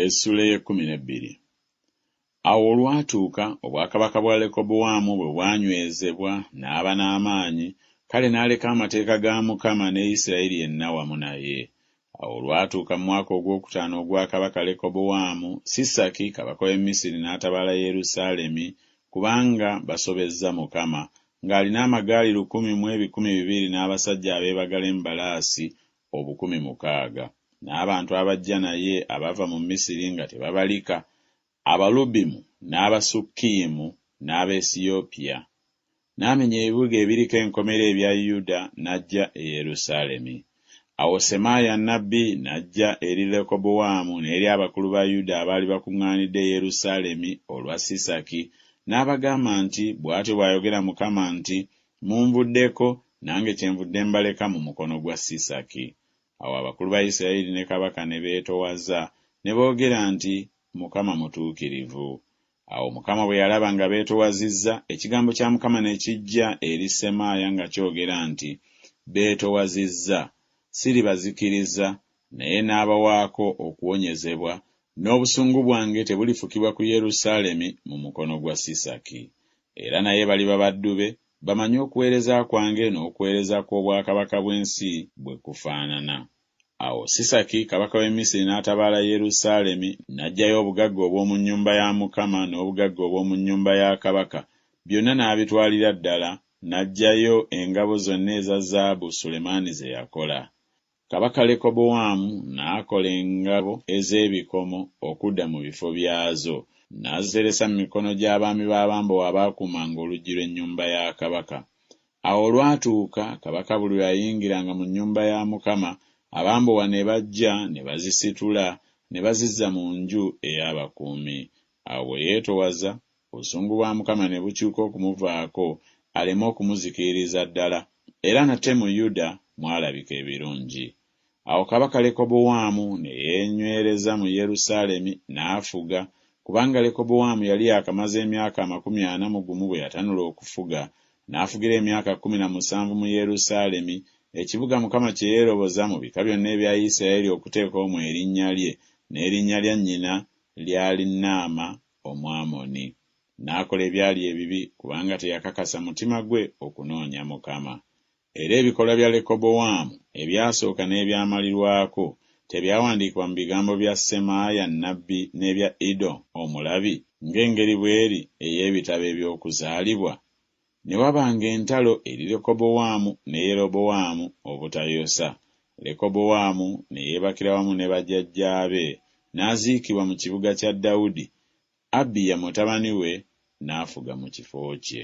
Essuula ey'ekkumi n'ebbiri. Awo olwatuuka obwakabaka bwa Lekobowaamu bwe bwanywezebwa n'aba n'amaanyi, kale n'aleka amateeka ga Mukama ne Isiraeri yenna wamu naye. Awo olwatuuka mu mwaka ogw'okutaano ogwa kabaka Lekobowaamu, Sisaki kabaka w'e Misiri n'atabaala Yerusaalemi, kubanga basobezza Mukama, ng'alina amagaali 1002 n'abasajja abeebagala embalaasi 6000, n'abantu abajja naye abaava mu Misiri nga tebabalika, Abalubimu n'Abasukkiyimu n'Abaesiyopiya. N'amenya ebibuga ebiriko enkomera ebya Yuda n'ajja e Yerusaalemi. Awo Semaaya nnabbi n'ajja eri Lekobowaamu n'eri abakulu ba Yuda abaali bakuŋŋaanidde e Yerusaalemi olwa Sisaki, n'abagamba nti Bw'atyo bw'ayogera Mukama nti Munvuddeko, nange kyenvudde mbaleka mu mukono gwa Sisaki. Awo abakulu ba Isiraeri ne kabaka ne beetowaza, ne boogera nti Mukama mutuukirivu. Awo Mukama bwe yalaba nga beetowazizza, ekigambo kya Mukama ne kijja eri Semaaya nga kyogera nti Beetowazizza, siribazikiriza, naye naabawaako okuwonyezebwa, n'obusungu bwange tebulifukibwa ku Yerusaalemi mu mukono gwa Sisaki. Era naye baliba baddu be, bamanye okuweereza kwange n'okuweereza kw'obwakabaka bw'ensi bwe kufaanana. Awo Sisaki kabaka w'e Misiri n'atabaala Yerusaalemi, n'aggyayo obugagga obw'omu nnyumba ya Mukama n'obugagga obw'omu nnyumba ya kabaka, byonna n'abitwalira ddala, n'aggyayo engabo zonna eza zaabu Sulemaani ze yakola. Kabaka Lekobowaamu n'akola engabo ez'ebikomo okudda mu bifo byazo, n'aziteresa mu mikono gy'abaami b'abambowa abaakuumanga oluggi lw'ennyumba ya kabaka. Awo olwatuuka, kabaka buli lwe yayingiranga mu nnyumba ya Mukama, abambowa ne bajja ne bazisitula ne bazizza mu nju ey'abakuumi. Awo bwe yeetowaza, obusungu bwa Mukama ne bukyuka okumuvaako aleme okumuzikiririza ddala, era nate mu Yuda mwalabika ebirungi. Awo kabaka Lekobowaamu ne yeenywereza mu Yerusaalemi, n'afuga, kubanga Lekobowaamu yali yaakamaze emyaka 41 bwe yatanula okufuga, n'afugira emyaka 17 mu Yerusaalemi, ekibuga Mukama kye yeeroboza mu bika byonna ebya Isiraeri okuteeka omwo erinnya lye, n'erinnya lya nnyina lyali Naama Omwamoni. N'akola ebyali ebibi, kubanga teyakakasa mutima gwe okunoonya Mukama. Era ebikolwa bya Lekobowaamu ebyasooka n'ebyamalirwako tebyawandiikibwa mu bigambo bya Semaaya nnabbi n'ebya Iddo omulabi, ng'engeri bw'eri ey'ebitabo eby'okuzaalibwa? Ne wabanga entalo eri Lekobowaamu ne Yerobowaamu obutayosa. Lekobowaamu ne yeebakira wamu ne bajjajjaabe, n'aziikibwa mu kibuga kya Dawudi, Abiya mutabani we n'afuga mu kifo kye.